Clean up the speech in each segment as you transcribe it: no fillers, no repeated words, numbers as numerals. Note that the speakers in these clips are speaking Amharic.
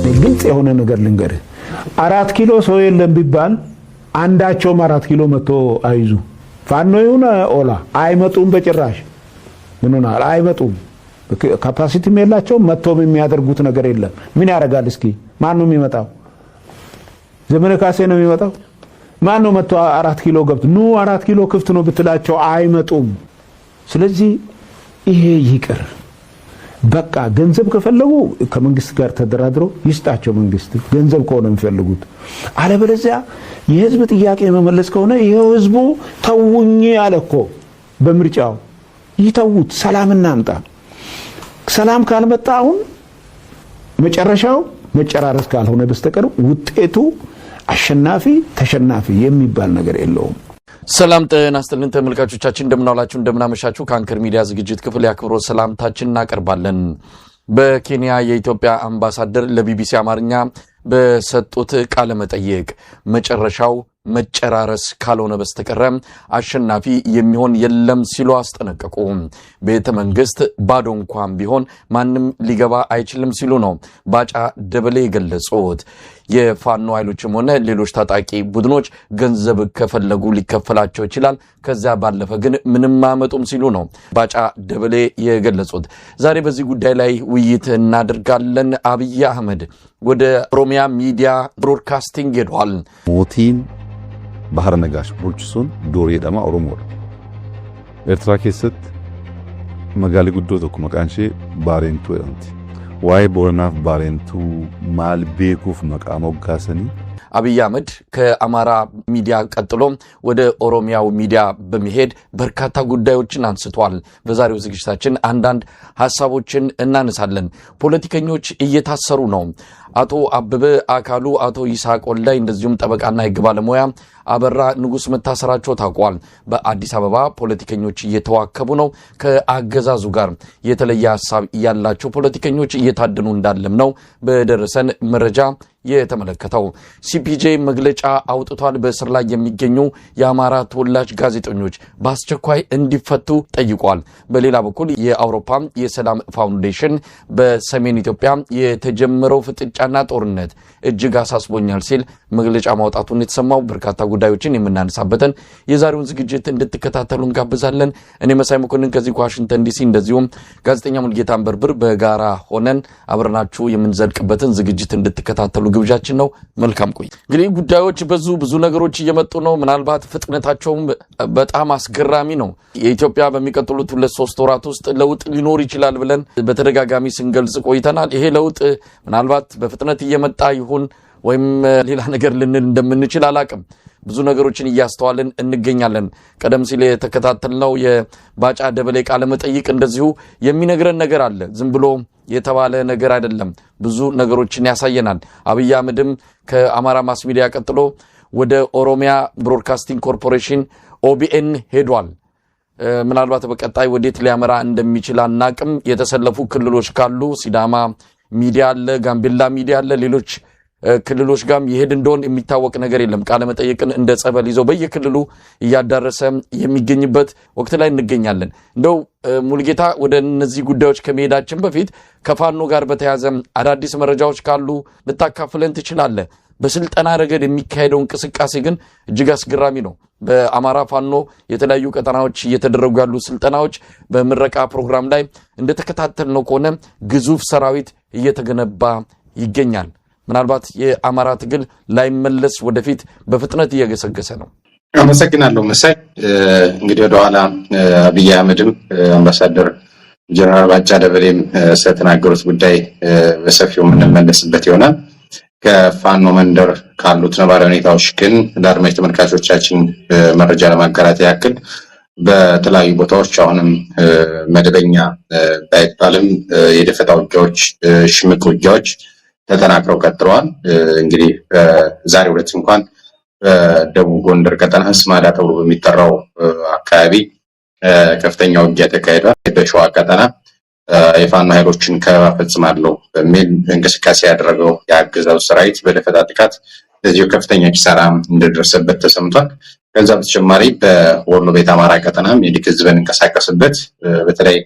ግልጽ የሆነ ነገር ልንገርህ። 4 ኪሎ ሰው የለም ቢባል አንዳቸውም 4 ኪሎ መጥቶ አይዙ፣ ፋኖ ይሁን ኦላ አይመጡም በጭራሽ። ምን ሆናል? አይመጡም። Capacity ም የላቸውም። መጥቶም የሚያደርጉት ነገር የለም። ምን ያደርጋል? እስኪ ማን ነው የሚመጣው? ዘመነ ካሴ ነው የሚመጣው? ማን ነው መጥቶ 4 ኪሎ ገብቶ ኑ 4 ኪሎ ክፍት ነው ብትላቸው አይመጡም። ስለዚህ ይሄ ይቅር። በቃ ገንዘብ ከፈለጉ ከመንግስት ጋር ተደራድረው ይስጣቸው መንግስት፣ ገንዘብ ከሆነ የሚፈልጉት። አለበለዚያ የህዝብ ጥያቄ መመለስ ከሆነ ይኸው ህዝቡ ተውኝ አለ እኮ በምርጫው፣ ይተዉት፣ ሰላም እናምጣ። ሰላም ካልመጣ አሁን መጨረሻው መጨራረስ ካልሆነ በስተቀር ውጤቱ አሸናፊ ተሸናፊ የሚባል ነገር የለውም። ሰላም ጤና ይስጥልን ተመልካቾቻችን፣ እንደምናውላችሁ እንደምናመሻችሁ። ከአንከር ሚዲያ ዝግጅት ክፍል የአክብሮት ሰላምታችን እናቀርባለን። በኬንያ የኢትዮጵያ አምባሳደር ለቢቢሲ አማርኛ በሰጡት ቃለ መጠይቅ መጨረሻው መጨራረስ ካልሆነ በስተቀረ አሸናፊ የሚሆን የለም ሲሉ አስጠነቀቁ። ቤተ መንግስት ባዶ እንኳን ቢሆን ማንም ሊገባ አይችልም ሲሉ ነው ባጫ ደበሌ የገለጹት። የፋኖ ኃይሎችም ሆነ ሌሎች ታጣቂ ቡድኖች ገንዘብ ከፈለጉ ሊከፈላቸው ይችላል፣ ከዚያ ባለፈ ግን ምንም አያመጡም ሲሉ ነው ባጫ ደበሌ የገለጹት። ዛሬ በዚህ ጉዳይ ላይ ውይይት እናደርጋለን። አብይ አህመድ ወደ ኦሮሚያ ሚዲያ ብሮድካስቲንግ ሄዷል። Mootiin Bahara Nagaash bulchu sun Doorii jedhama, Oromoodha. Eertiraa keessatti magaalli guddoo tokko maqaan ishee Baareentuu jedhamti. Waa'ee Booranaaf Baareentuu maal beekuuf maqaa moggaasanii? አብይ አህመድ ከአማራ ሚዲያ ቀጥሎ ወደ ኦሮሚያው ሚዲያ በመሄድ በርካታ ጉዳዮችን አንስቷል። በዛሬው ዝግጅታችን አንዳንድ ሀሳቦችን እናነሳለን። ፖለቲከኞች እየታሰሩ ነው። አቶ አበበ አካሉ፣ አቶ ይስሐቅ ወልዳይ እንደዚሁም ጠበቃና የሕግ ባለሙያ አበራ ንጉስ መታሰራቸው ታውቋል። በአዲስ አበባ ፖለቲከኞች እየተዋከቡ ነው። ከአገዛዙ ጋር የተለየ ሀሳብ ያላቸው ፖለቲከኞች እየታደኑ እንዳለም ነው በደረሰን መረጃ የተመለከተው። ሲፒጄ መግለጫ አውጥቷል። በእስር ላይ የሚገኙ የአማራ ተወላጅ ጋዜጠኞች በአስቸኳይ እንዲፈቱ ጠይቋል። በሌላ በኩል የአውሮፓ የሰላም ፋውንዴሽን በሰሜን ኢትዮጵያ የተጀመረው ፍጥጫና ጦርነት እጅግ አሳስቦኛል ሲል መግለጫ ማውጣቱን የተሰማው፣ በርካታ ጉዳዮችን የምናነሳበትን የዛሬውን ዝግጅት እንድትከታተሉ እንጋብዛለን። እኔ መሳይ መኮንን ከዚህ ከዋሽንግተን ዲሲ እንደዚሁም ጋዜጠኛ ሙልጌታ አንበርብር በጋራ ሆነን አብረናችሁ የምንዘልቅበትን ዝግጅት እንድትከታተሉ ግብዣችን ነው። መልካም ቆይ። እንግዲህ ጉዳዮች ብዙ ብዙ ነገሮች እየመጡ ነው። ምናልባት ፍጥነታቸውም በጣም አስገራሚ ነው። የኢትዮጵያ በሚቀጥሉት 2-3 ወራት ውስጥ ለውጥ ሊኖር ይችላል ብለን በተደጋጋሚ ስንገልጽ ቆይተናል። ይሄ ለውጥ ምናልባት በፍጥነት እየመጣ ይሁን ወይም ሌላ ነገር ልንል እንደምንችል አላቅም። ብዙ ነገሮችን እያስተዋልን እንገኛለን። ቀደም ሲል የተከታተልነው የባጫ ደበሌ ቃለ መጠይቅ እንደዚሁ የሚነግረን ነገር አለ። ዝም ብሎ የተባለ ነገር አይደለም። ብዙ ነገሮችን ያሳየናል። አብይ አህመድም ከአማራ ማስ ሚዲያ ቀጥሎ ወደ ኦሮሚያ ብሮድካስቲንግ ኮርፖሬሽን ኦቢኤን ሄዷል። ምናልባት በቀጣይ ወዴት ሊያመራ እንደሚችል አናቅም። የተሰለፉ ክልሎች ካሉ ሲዳማ ሚዲያ አለ፣ ጋምቤላ ሚዲያ አለ፣ ሌሎች ክልሎች ጋርም ይሄድ እንደሆን የሚታወቅ ነገር የለም። ቃለ መጠይቅን እንደ ጸበል ይዘው በየክልሉ እያዳረሰ የሚገኝበት ወቅት ላይ እንገኛለን። እንደው ሙልጌታ፣ ወደ እነዚህ ጉዳዮች ከመሄዳችን በፊት ከፋኖ ጋር በተያያዘ አዳዲስ መረጃዎች ካሉ ልታካፍለን ትችላለህ። በስልጠና ረገድ የሚካሄደው እንቅስቃሴ ግን እጅግ አስገራሚ ነው። በአማራ ፋኖ የተለያዩ ቀጠናዎች እየተደረጉ ያሉ ስልጠናዎች በምረቃ ፕሮግራም ላይ እንደተከታተልነው ከሆነ ግዙፍ ሰራዊት እየተገነባ ይገኛል። ምናልባት የአማራ ትግል ላይመለስ ወደፊት በፍጥነት እየገሰገሰ ነው። አመሰግናለሁ መሳይ። እንግዲህ ወደኋላ አብይ አህመድም አምባሳደር ጀነራል ባጫ ደበሌም ስለተናገሩት ጉዳይ በሰፊው የምንመለስበት ይሆናል። ከፋኖ መንደር ካሉት ነባራዊ ሁኔታዎች ግን ለአድማጭ ተመልካቾቻችን መረጃ ለማጋራት ያክል በተለያዩ ቦታዎች አሁንም መደበኛ ባይባልም የደፈጣ ውጊያዎች፣ ሽምቅ ውጊያዎች ተጠናክረው ቀጥለዋል። እንግዲህ በዛሬው ዕለት እንኳን በደቡብ ጎንደር ቀጠና ስማዳ ተብሎ በሚጠራው አካባቢ ከፍተኛ ውጊያ ተካሂዷል። በሸዋ ቀጠና የፋኖ ኃይሎችን ከበባ ፈጽማለሁ በሚል እንቅስቃሴ ያደረገው የአገዛዙ ሰራዊት በደፈጣ ጥቃት ለዚሁ ከፍተኛ ኪሳራ እንደደረሰበት ተሰምቷል። ከዛ በተጨማሪ በወሎ ቤት አማራ ቀጠና ሚኒሊክ ዕዝ በሚንቀሳቀስበት በተለይ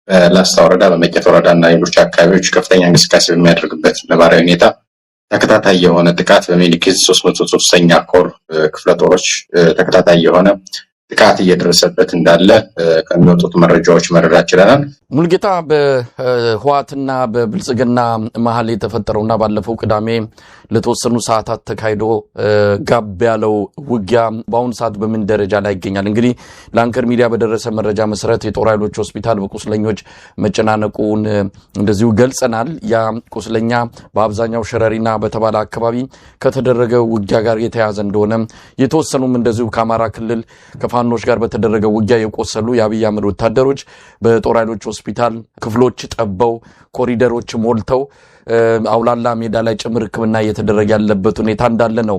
በላስታ ወረዳ፣ በመቄት ወረዳ እና ሌሎች አካባቢዎች ከፍተኛ እንቅስቃሴ በሚያደርግበት ነባራዊ ሁኔታ ተከታታይ የሆነ ጥቃት በሚኒሊክ 303ኛ ኮር ክፍለ ጦሮች ተከታታይ የሆነ ጥቃት እየደረሰበት እንዳለ ከሚወጡት መረጃዎች መረዳት ችለናል። ሙልጌታ፣ በህወሓትና በብልጽግና መሀል የተፈጠረውና ባለፈው ቅዳሜ ለተወሰኑ ሰዓታት ተካሂዶ ጋብ ያለው ውጊያ በአሁኑ ሰዓት በምን ደረጃ ላይ ይገኛል? እንግዲህ ለአንከር ሚዲያ በደረሰ መረጃ መሰረት የጦር ኃይሎች ሆስፒታል በቁስለኞች መጨናነቁን እንደዚሁ ገልጸናል። ያ ቁስለኛ በአብዛኛው ሸረሪና በተባለ አካባቢ ከተደረገ ውጊያ ጋር የተያዘ እንደሆነ፣ የተወሰኑም እንደዚሁ ከአማራ ክልል ከፋኖች ጋር በተደረገ ውጊያ የቆሰሉ የአብይ አህመድ ወታደሮች በጦር ኃይሎች ሆስፒታል ክፍሎች ጠበው፣ ኮሪደሮች ሞልተው፣ አውላላ ሜዳ ላይ ጭምር ሕክምና እየተደረገ ያለበት ሁኔታ እንዳለ ነው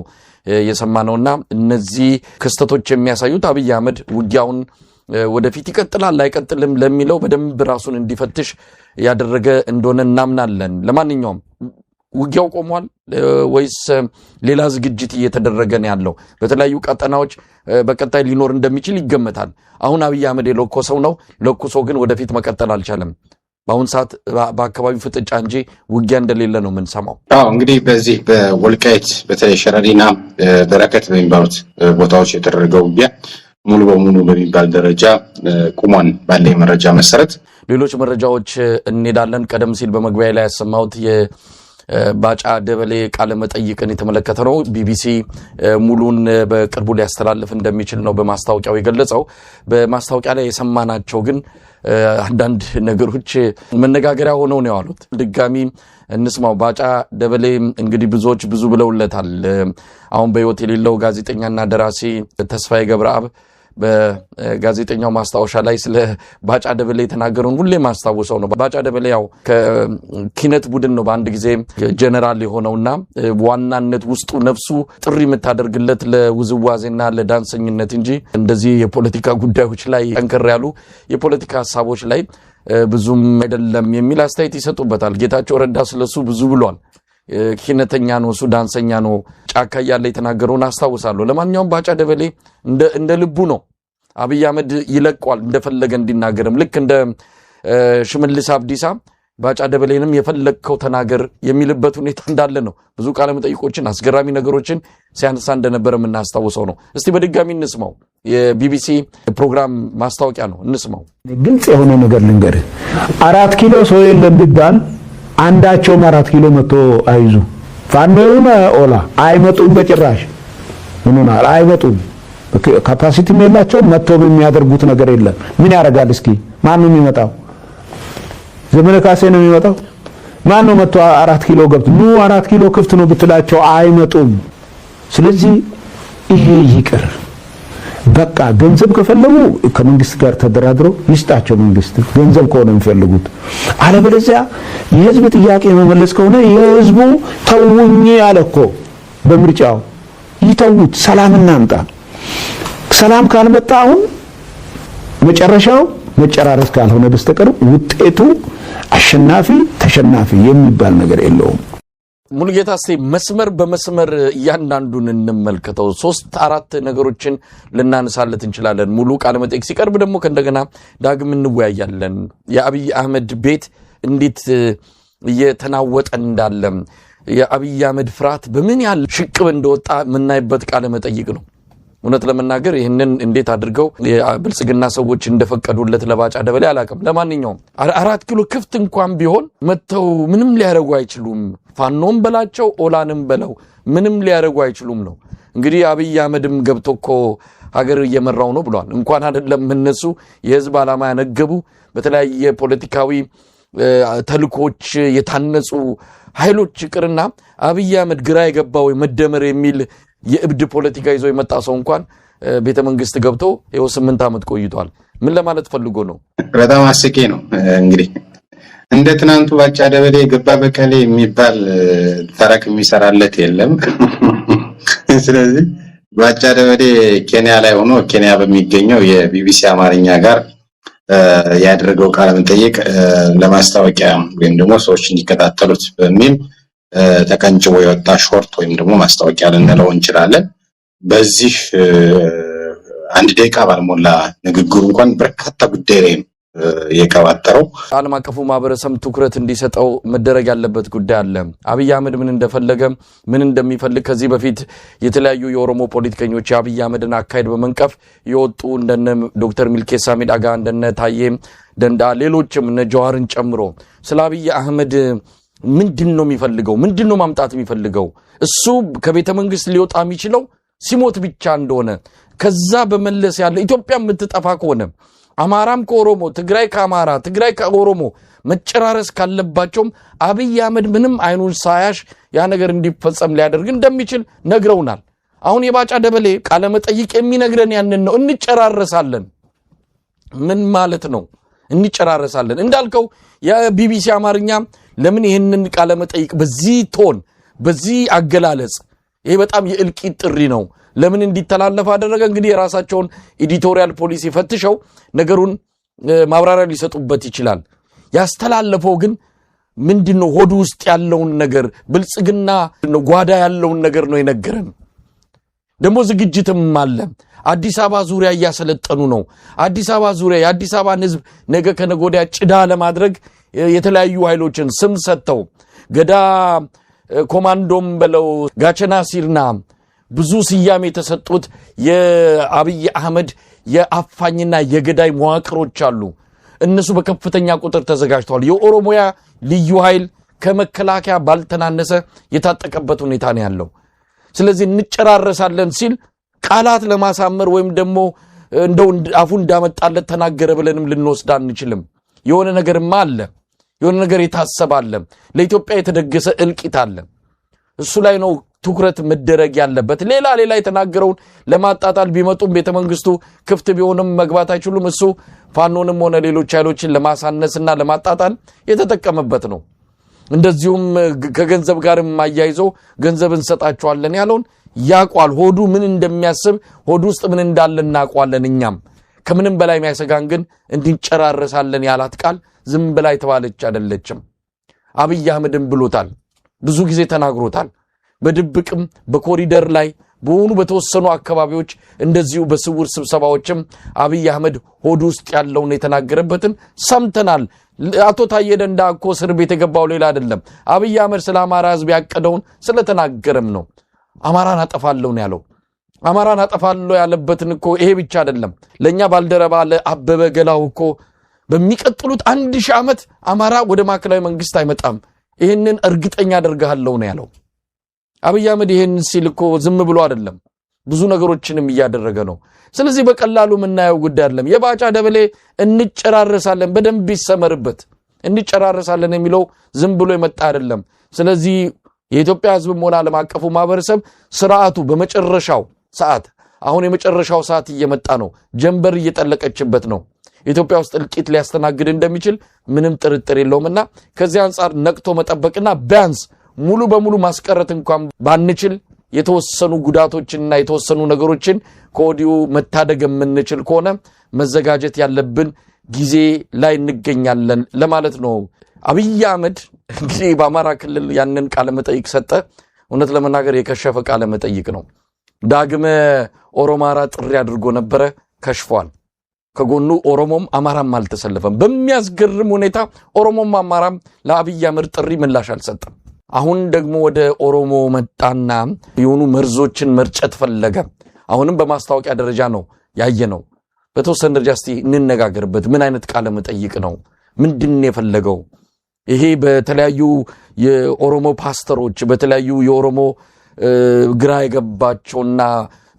የሰማነውና እነዚህ ክስተቶች የሚያሳዩት አብይ አህመድ ውጊያውን ወደፊት ይቀጥላል አይቀጥልም ለሚለው በደንብ ራሱን እንዲፈትሽ ያደረገ እንደሆነ እናምናለን። ለማንኛውም ውጊያው ቆሟል ወይስ ሌላ ዝግጅት እየተደረገ ነው ያለው? በተለያዩ ቀጠናዎች በቀጣይ ሊኖር እንደሚችል ይገመታል። አሁን አብይ አህመድ የለኮሰው ነው። ለኩሶ ግን ወደፊት መቀጠል አልቻለም። በአሁን ሰዓት በአካባቢው ፍጥጫ እንጂ ውጊያ እንደሌለ ነው የምንሰማው። አዎ፣ እንግዲህ በዚህ በወልቃይት በተለይ ሸረሪና በረከት በሚባሉት ቦታዎች የተደረገው ውጊያ ሙሉ በሙሉ በሚባል ደረጃ ቁሟን ባለ መረጃ መሰረት። ሌሎች መረጃዎች እንሄዳለን። ቀደም ሲል በመግቢያ ላይ ያሰማሁት ባጫ ደበሌ ቃለ መጠይቅን የተመለከተ ነው። ቢቢሲ ሙሉን በቅርቡ ሊያስተላልፍ እንደሚችል ነው በማስታወቂያው የገለጸው። በማስታወቂያ ላይ የሰማናቸው ግን አንዳንድ ነገሮች መነጋገሪያ ሆነው ነው የዋሉት። ድጋሚ እንስማው። ባጫ ደበሌ እንግዲህ ብዙዎች ብዙ ብለውለታል። አሁን በሕይወት የሌለው ጋዜጠኛና ደራሲ ተስፋዬ ገብረአብ በጋዜጠኛው ማስታወሻ ላይ ስለ ባጫ ደበሌ የተናገረውን ሁሌ ማስታውሰው ነው። ባጫ ደበሌ ያው ከኪነት ቡድን ነው በአንድ ጊዜ ጀነራል የሆነውና ዋናነት ውስጡ ነፍሱ ጥሪ የምታደርግለት ለውዝዋዜና ለዳንሰኝነት እንጂ እንደዚህ የፖለቲካ ጉዳዮች ላይ፣ ጠንከር ያሉ የፖለቲካ ሀሳቦች ላይ ብዙም አይደለም የሚል አስተያየት ይሰጡበታል። ጌታቸው ረዳ ስለሱ ብዙ ብሏል። ኪነተኛ ነው እሱ፣ ዳንሰኛ ነው። ጫካ እያለ የተናገረውን አስታውሳለሁ። ለማንኛውም ባጫ ደበሌ እንደ ልቡ ነው። አብይ አህመድ ይለቋል እንደፈለገ እንዲናገርም፣ ልክ እንደ ሽመልስ አብዲሳ ባጫ ደበሌንም የፈለግከው ተናገር የሚልበት ሁኔታ እንዳለ ነው። ብዙ ቃለ መጠይቆችን፣ አስገራሚ ነገሮችን ሲያነሳ እንደነበረ የምናስታውሰው ነው። እስቲ በድጋሚ እንስማው። የቢቢሲ ፕሮግራም ማስታወቂያ ነው፣ እንስማው። ግልጽ የሆነ ነገር ልንገርህ። 4 ኪሎ ሰው የለም ቢባል አንዳቸውም 4 ኪሎ መጥቶ አይዙ። ፋኖ ይሁን ኦላ አይመጡም በጭራሽ። ምን ሆናል? አይመጡም። Capacity ም የላቸውም። መጥተው የሚያደርጉት ነገር የለም። ምን ያደርጋል? እስኪ ማን ነው የሚመጣው? ዘመነ ካሴ ነው የሚመጣው? ማን ነው መጥቶ 4 ኪሎ ገብቶ ኑ 4 ኪሎ ክፍት ነው ብትላቸው አይመጡም። ስለዚህ ይሄ ይቅር። በቃ ገንዘብ ከፈለጉ ከመንግስት ጋር ተደራድረው ይስጣቸው መንግስት፣ ገንዘብ ከሆነ የሚፈልጉት። አለበለዚያ የህዝብ ጥያቄ መመለስ ከሆነ የህዝቡ ተውኝ ያለ እኮ በምርጫው ይተዉት፣ ሰላም እናምጣ። ሰላም ካልመጣ አሁን መጨረሻው መጨራረስ ካልሆነ በስተቀር ውጤቱ አሸናፊ ተሸናፊ የሚባል ነገር የለውም። ሙሉጌታ፣ እስቲ መስመር በመስመር እያንዳንዱን እንመልከተው። ሶስት አራት ነገሮችን ልናነሳለት እንችላለን። ሙሉ ቃለ መጠይቅ ሲቀርብ ደግሞ ከእንደገና ዳግም እንወያያለን። የአብይ አህመድ ቤት እንዴት እየተናወጠ እንዳለ፣ የአብይ አህመድ ፍርሃት በምን ያህል ሽቅብ እንደወጣ የምናይበት ቃለ መጠይቅ ነው። እውነት ለመናገር ይህንን እንዴት አድርገው የብልጽግና ሰዎች እንደፈቀዱለት ለባጫ ደበሌ አላውቅም። ለማንኛውም 4 ኪሎ ክፍት እንኳን ቢሆን መጥተው ምንም ሊያደርጉ አይችሉም። ፋኖም በላቸው ኦላንም በለው ምንም ሊያደርጉ አይችሉም ነው። እንግዲህ አብይ አህመድም ገብቶ እኮ ሀገር እየመራው ነው ብሏል። እንኳን አይደለም እነሱ የህዝብ ዓላማ ያነገቡ፣ በተለያየ ፖለቲካዊ ተልኮች የታነጹ ኃይሎች ይቅርና አብይ አህመድ ግራ የገባው መደመር የሚል የእብድ ፖለቲካ ይዞ የመጣ ሰው እንኳን ቤተ መንግስት ገብቶ ይኸው 8 ዓመት ቆይቷል። ምን ለማለት ፈልጎ ነው? በጣም አስቂ ነው። እንግዲህ እንደ ትናንቱ ባጫ ደበሌ ገባ በቀሌ የሚባል ተረክ የሚሰራለት የለም። ስለዚህ ባጫ ደበሌ ኬንያ ላይ ሆኖ ኬንያ በሚገኘው የቢቢሲ አማርኛ ጋር ያደረገው ቃለ መጠይቅ ለማስታወቂያ ወይም ደግሞ ሰዎች እንዲከታተሉት በሚል ተቀንጭቦ የወጣ short ወይም ደግሞ ማስታወቂያ ልንለው እንችላለን። በዚህ 1 ደቂቃ ባልሞላ ንግግሩ እንኳን በርካታ ጉዳይ ላይ ነው የቀባጠረው። ዓለም አቀፉ ማህበረሰብ ትኩረት እንዲሰጠው መደረግ ያለበት ጉዳይ አለ። አብይ አህመድ ምን እንደፈለገ፣ ምን እንደሚፈልግ ከዚህ በፊት የተለያዩ የኦሮሞ ፖለቲከኞች የአብይ አህመድን አካሄድ በመንቀፍ የወጡ እንደነ ዶክተር ሚልኬሳ ሚደጋ፣ እንደነ ታዬ ደንዳ፣ ሌሎችም እነ ጀዋርን ጨምሮ ስለ አብይ አህመድ ምንድን ነው የሚፈልገው? ምንድን ነው ማምጣት የሚፈልገው? እሱ ከቤተ መንግስት ሊወጣ የሚችለው ሲሞት ብቻ እንደሆነ፣ ከዛ በመለስ ያለ ኢትዮጵያ የምትጠፋ ከሆነ፣ አማራም ከኦሮሞ፣ ትግራይ ከአማራ፣ ትግራይ ከኦሮሞ መጨራረስ ካለባቸውም አብይ አህመድ ምንም አይኑን ሳያሽ ያ ነገር እንዲፈጸም ሊያደርግ እንደሚችል ነግረውናል። አሁን የባጫ ደበሌ ቃለመጠይቅ የሚነግረን ያንን ነው። እንጨራረሳለን። ምን ማለት ነው? እንጨራረሳለን። እንዳልከው የቢቢሲ አማርኛ ለምን ይህንን ቃለመጠይቅ በዚህ ቶን፣ በዚህ አገላለጽ፣ ይሄ በጣም የእልቂት ጥሪ ነው፣ ለምን እንዲተላለፍ አደረገ? እንግዲህ የራሳቸውን editorial policy ፈትሸው ነገሩን ማብራሪያ ሊሰጡበት ይችላል። ያስተላለፈው ግን ምንድን ነው? ሆዱ ውስጥ ያለውን ነገር፣ ብልጽግና ጓዳ ያለውን ነገር ነው የነገረን። ደግሞ ዝግጅትም አለ። አዲስ አበባ ዙሪያ እያሰለጠኑ ነው። አዲስ አበባ ዙሪያ የአዲስ አበባን ሕዝብ ነገ ከነገ ወዲያ ጭዳ ለማድረግ የተለያዩ ኃይሎችን ስም ሰጥተው፣ ገዳ ኮማንዶም በለው፣ ጋቸና ሲርና፣ ብዙ ስያሜ የተሰጡት የአብይ አህመድ የአፋኝና የገዳይ መዋቅሮች አሉ። እነሱ በከፍተኛ ቁጥር ተዘጋጅተዋል። የኦሮሞያ ልዩ ኃይል ከመከላከያ ባልተናነሰ የታጠቀበት ሁኔታ ነው ያለው። ስለዚህ እንጨራረሳለን ሲል ቃላት ለማሳመር ወይም ደግሞ እንደው አፉ እንዳመጣለት ተናገረ ብለንም ልንወስድ አንችልም። የሆነ ነገርማ አለ። የሆነ ነገር የታሰበ አለ። ለኢትዮጵያ የተደገሰ እልቂት አለ። እሱ ላይ ነው ትኩረት መደረግ ያለበት። ሌላ ሌላ የተናገረውን ለማጣጣል ቢመጡም፣ ቤተ መንግስቱ ክፍት ቢሆንም መግባት አይችሉም። እሱ ፋኖንም ሆነ ሌሎች ኃይሎችን ለማሳነስና ለማጣጣል የተጠቀመበት ነው። እንደዚሁም ከገንዘብ ጋርም አያይዞ ገንዘብ እንሰጣቸዋለን ያለውን ያቋል። ሆዱ ምን እንደሚያስብ፣ ሆዱ ውስጥ ምን እንዳለ እናውቋለን። እኛም ከምንም በላይ የሚያሰጋን ግን እንዲንጨራረሳለን ያላት ቃል ዝም ብላ የተባለች አይደለችም። አብይ አህመድም ብሎታል፣ ብዙ ጊዜ ተናግሮታል። በድብቅም በኮሪደር ላይ በሆኑ በተወሰኑ አካባቢዎች እንደዚሁ በስውር ስብሰባዎችም አብይ አህመድ ሆዱ ውስጥ ያለውን የተናገረበትን ሰምተናል። አቶ ታዬ ደንዳ እኮ እስር ቤት የገባው ሌላ አይደለም። አብይ አህመድ ስለ አማራ ሕዝብ ያቀደውን ስለተናገረም ነው። አማራን አጠፋለሁ ነው ያለው። አማራን አጠፋለሁ ያለበትን እኮ ይሄ ብቻ አይደለም። ለእኛ ባልደረባ ለአበበ ገላው እኮ በሚቀጥሉት 1000 ዓመት አማራ ወደ ማዕከላዊ መንግስት አይመጣም፣ ይህንን እርግጠኛ አደርግሃለሁ ነው ያለው። አብይ አህመድ ይህንን ሲል እኮ ዝም ብሎ አይደለም፣ ብዙ ነገሮችንም እያደረገ ነው። ስለዚህ በቀላሉ የምናየው ጉዳይ አይደለም። የባጫ ደበሌ እንጨራረሳለን፣ በደንብ ይሰመርበት፣ እንጨራረሳለን የሚለው ዝም ብሎ የመጣ አይደለም። ስለዚህ የኢትዮጵያ ሕዝብም ሆነ ዓለም አቀፉ ማህበረሰብ ስርዓቱ በመጨረሻው ሰዓት፣ አሁን የመጨረሻው ሰዓት እየመጣ ነው። ጀንበር እየጠለቀችበት ነው። ኢትዮጵያ ውስጥ እልቂት ሊያስተናግድ እንደሚችል ምንም ጥርጥር የለውምና ከዚህ አንጻር ነቅቶ መጠበቅና ቢያንስ ሙሉ በሙሉ ማስቀረት እንኳን ባንችል የተወሰኑ ጉዳቶችንና የተወሰኑ ነገሮችን ከወዲሁ መታደግ የምንችል ከሆነ መዘጋጀት ያለብን ጊዜ ላይ እንገኛለን ለማለት ነው። አብይ አህመድ እንግዲህ በአማራ ክልል ያንን ቃለ መጠይቅ ሰጠ። እውነት ለመናገር የከሸፈ ቃለ መጠይቅ ነው። ዳግመ ኦሮማራ ጥሪ አድርጎ ነበረ፣ ከሽፏል። ከጎኑ ኦሮሞም አማራም አልተሰለፈም። በሚያስገርም ሁኔታ ኦሮሞም አማራም ለአብይ አህመድ ጥሪ ምላሽ አልሰጠም። አሁን ደግሞ ወደ ኦሮሞ መጣና የሆኑ መርዞችን መርጨት ፈለገ። አሁንም በማስታወቂያ ደረጃ ነው ያየነው። በተወሰነ ደረጃ እስቲ እንነጋገርበት። ምን አይነት ቃለ መጠይቅ ነው? ምንድን የፈለገው? ይሄ በተለያዩ የኦሮሞ ፓስተሮች፣ በተለያዩ የኦሮሞ ግራ የገባቸውና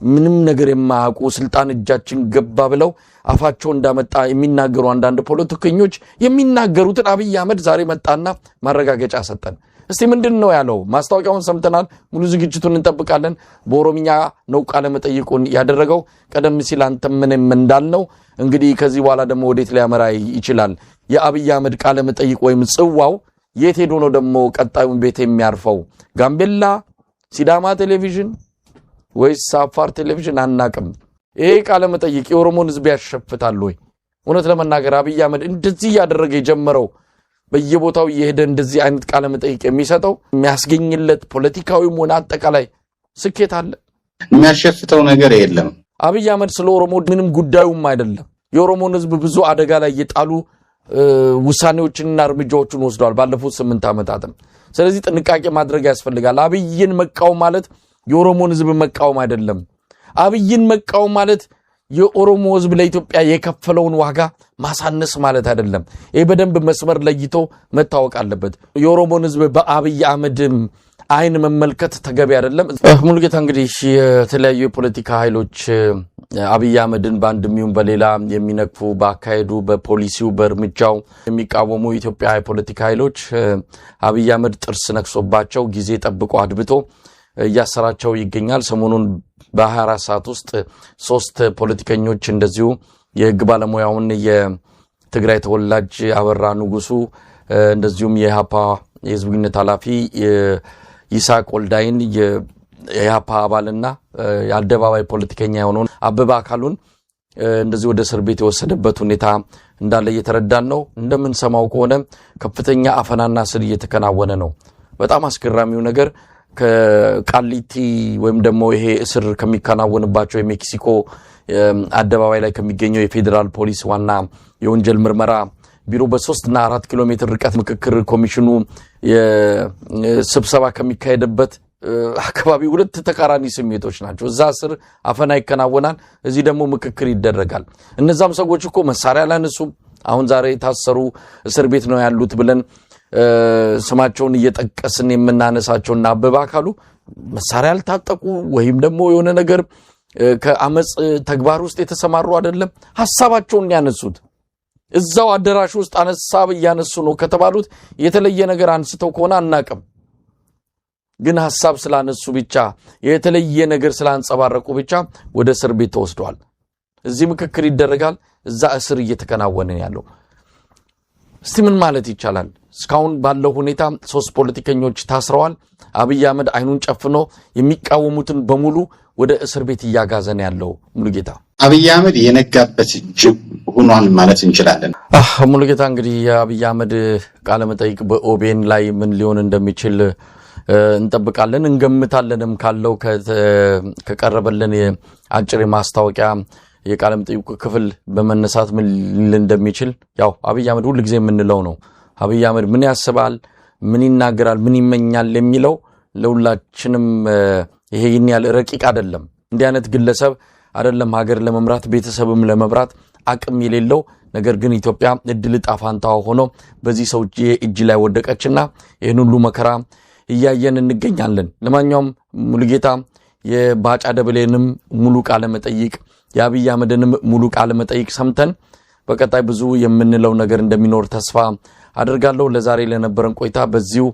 ምንም ነገር የማያውቁ፣ ስልጣን እጃችን ገባ ብለው አፋቸው እንዳመጣ የሚናገሩ አንዳንድ ፖለቲከኞች የሚናገሩትን አብይ አህመድ ዛሬ መጣና ማረጋገጫ ሰጠን። እስቲ ምንድን ነው ያለው? ማስታወቂያውን ሰምተናል። ሙሉ ዝግጅቱን እንጠብቃለን። በኦሮምኛ ነው ቃለ መጠይቁን ያደረገው። ቀደም ሲል አንተም ምንም እንዳልነው እንግዲህ ከዚህ በኋላ ደግሞ ወዴት ሊያመራ ይችላል? የአብይ አህመድ ቃለ መጠይቅ ወይም ጽዋው የት ሄዶ ነው ደግሞ ቀጣዩን ቤት የሚያርፈው? ጋምቤላ፣ ሲዳማ ቴሌቪዥን ወይስ አፋር ቴሌቪዥን አናቅም። ይሄ ቃለ መጠይቅ የኦሮሞን ሕዝብ ያሸፍታል ወይ? እውነት ለመናገር አብይ አህመድ እንደዚህ እያደረገ የጀመረው፣ በየቦታው እየሄደ እንደዚህ አይነት ቃለ መጠይቅ የሚሰጠው የሚያስገኝለት ፖለቲካዊም ሆነ አጠቃላይ ስኬት አለ? የሚያሸፍተው ነገር የለም። አብይ አህመድ ስለ ኦሮሞ ምንም ጉዳዩም አይደለም። የኦሮሞን ህዝብ ብዙ አደጋ ላይ የጣሉ ውሳኔዎችንና እርምጃዎችን ወስደዋል ባለፉት 8 ዓመታትም። ስለዚህ ጥንቃቄ ማድረግ ያስፈልጋል። አብይን መቃወም ማለት የኦሮሞን ህዝብ መቃወም አይደለም። አብይን መቃወም ማለት የኦሮሞ ህዝብ ለኢትዮጵያ የከፈለውን ዋጋ ማሳነስ ማለት አይደለም። ይህ በደንብ መስመር ለይቶ መታወቅ አለበት። የኦሮሞን ህዝብ በአብይ አህመድም አይን መመልከት ተገቢ አይደለም። ሙሉጌታ፣ እንግዲህ የተለያዩ የፖለቲካ ኃይሎች አብይ አህመድን በአንድም ይሁን በሌላ የሚነቅፉ፣ በአካሄዱ፣ በፖሊሲው፣ በእርምጃው የሚቃወሙ የኢትዮጵያ የፖለቲካ ኃይሎች አብይ አህመድ ጥርስ ነክሶባቸው ጊዜ ጠብቆ አድብቶ እያሰራቸው ይገኛል። ሰሞኑን በ24 ሰዓት ውስጥ 3 ፖለቲከኞች እንደዚሁ የህግ ባለሙያውን የትግራይ ተወላጅ አበራ ንጉሱ፣ እንደዚሁም የኢህአፓ የህዝብ ግንኙነት ኃላፊ ይስሐቅ ወልዳይን፣ የኢህአፓ አባልና የአደባባይ ፖለቲከኛ የሆነውን አበበ አካሉን እንደዚህ ወደ እስር ቤት የወሰደበት ሁኔታ እንዳለ እየተረዳን ነው። እንደምንሰማው ከሆነ ከፍተኛ አፈናና እስር እየተከናወነ ነው። በጣም አስገራሚው ነገር ከቃሊቲ ወይም ደግሞ ይሄ እስር ከሚከናወንባቸው የሜክሲኮ አደባባይ ላይ ከሚገኘው የፌዴራል ፖሊስ ዋና የወንጀል ምርመራ ቢሮ በ3 እና 4 ኪሎ ሜትር ርቀት ምክክር ኮሚሽኑ ስብሰባ ከሚካሄድበት አካባቢ ሁለት ተቃራኒ ስሜቶች ናቸው። እዛ እስር አፈና ይከናወናል፣ እዚህ ደግሞ ምክክር ይደረጋል። እነዛም ሰዎች እኮ መሳሪያ አላነሱም። አሁን ዛሬ የታሰሩ እስር ቤት ነው ያሉት ብለን ስማቸውን እየጠቀስን የምናነሳቸውና አበበ አካሉ መሳሪያ አልታጠቁ ወይም ደግሞ የሆነ ነገር ከአመፅ ተግባር ውስጥ የተሰማሩ አይደለም። ሐሳባቸውን ያነሱት እዛው አዳራሽ ውስጥ ሐሳብ እያነሱ ነው ከተባሉት የተለየ ነገር አንስተው ከሆነ አናቅም። ግን ሐሳብ ስላነሱ ብቻ፣ የተለየ ነገር ስላንጸባረቁ ብቻ ወደ እስር ቤት ተወስደዋል። እዚህ ምክክር ይደረጋል፣ እዛ እስር እየተከናወነ ያለው። እስቲ ምን ማለት ይቻላል? እስካሁን ባለው ሁኔታ 3 ፖለቲከኞች ታስረዋል። አብይ አህመድ አይኑን ጨፍኖ የሚቃወሙትን በሙሉ ወደ እስር ቤት እያጋዘነ ያለው ሙሉጌታ። አብይ አህመድ የነጋበት ጅብ ሆኗል ማለት እንችላለን። ሙሉጌታ፣ እንግዲህ የአብይ አህመድ ቃለ መጠይቅ በኦቤን ላይ ምን ሊሆን እንደሚችል እንጠብቃለን፣ እንገምታለንም። ካለው ከቀረበልን አጭር የማስታወቂያ የቃለ መጠይቁ ክፍል በመነሳት ምን ሊል እንደሚችል፣ ያው አብይ አህመድ ሁል ጊዜ የምንለው ነው። አብይ አህመድ ምን ያስባል፣ ምን ይናገራል፣ ምን ይመኛል የሚለው ለሁላችንም ይሄ ይህን ያህል ረቂቅ አይደለም። እንዲህ አይነት ግለሰብ አይደለም ሀገር ለመምራት ቤተሰብም ለመምራት አቅም የሌለው፣ ነገር ግን ኢትዮጵያ እድል ዕጣ ፋንታዋ ሆኖ በዚህ ሰው እጅ ላይ ወደቀችና ይህን ሁሉ መከራ እያየን እንገኛለን። ለማንኛውም ሙሉጌታ፣ የባጫ ደበሌንም ሙሉ ቃለ መጠይቅ የአብይ አህመድንም ሙሉ ቃለ መጠይቅ ሰምተን በቀጣይ ብዙ የምንለው ነገር እንደሚኖር ተስፋ አደርጋለሁ። ለዛሬ ለነበረን ቆይታ በዚሁ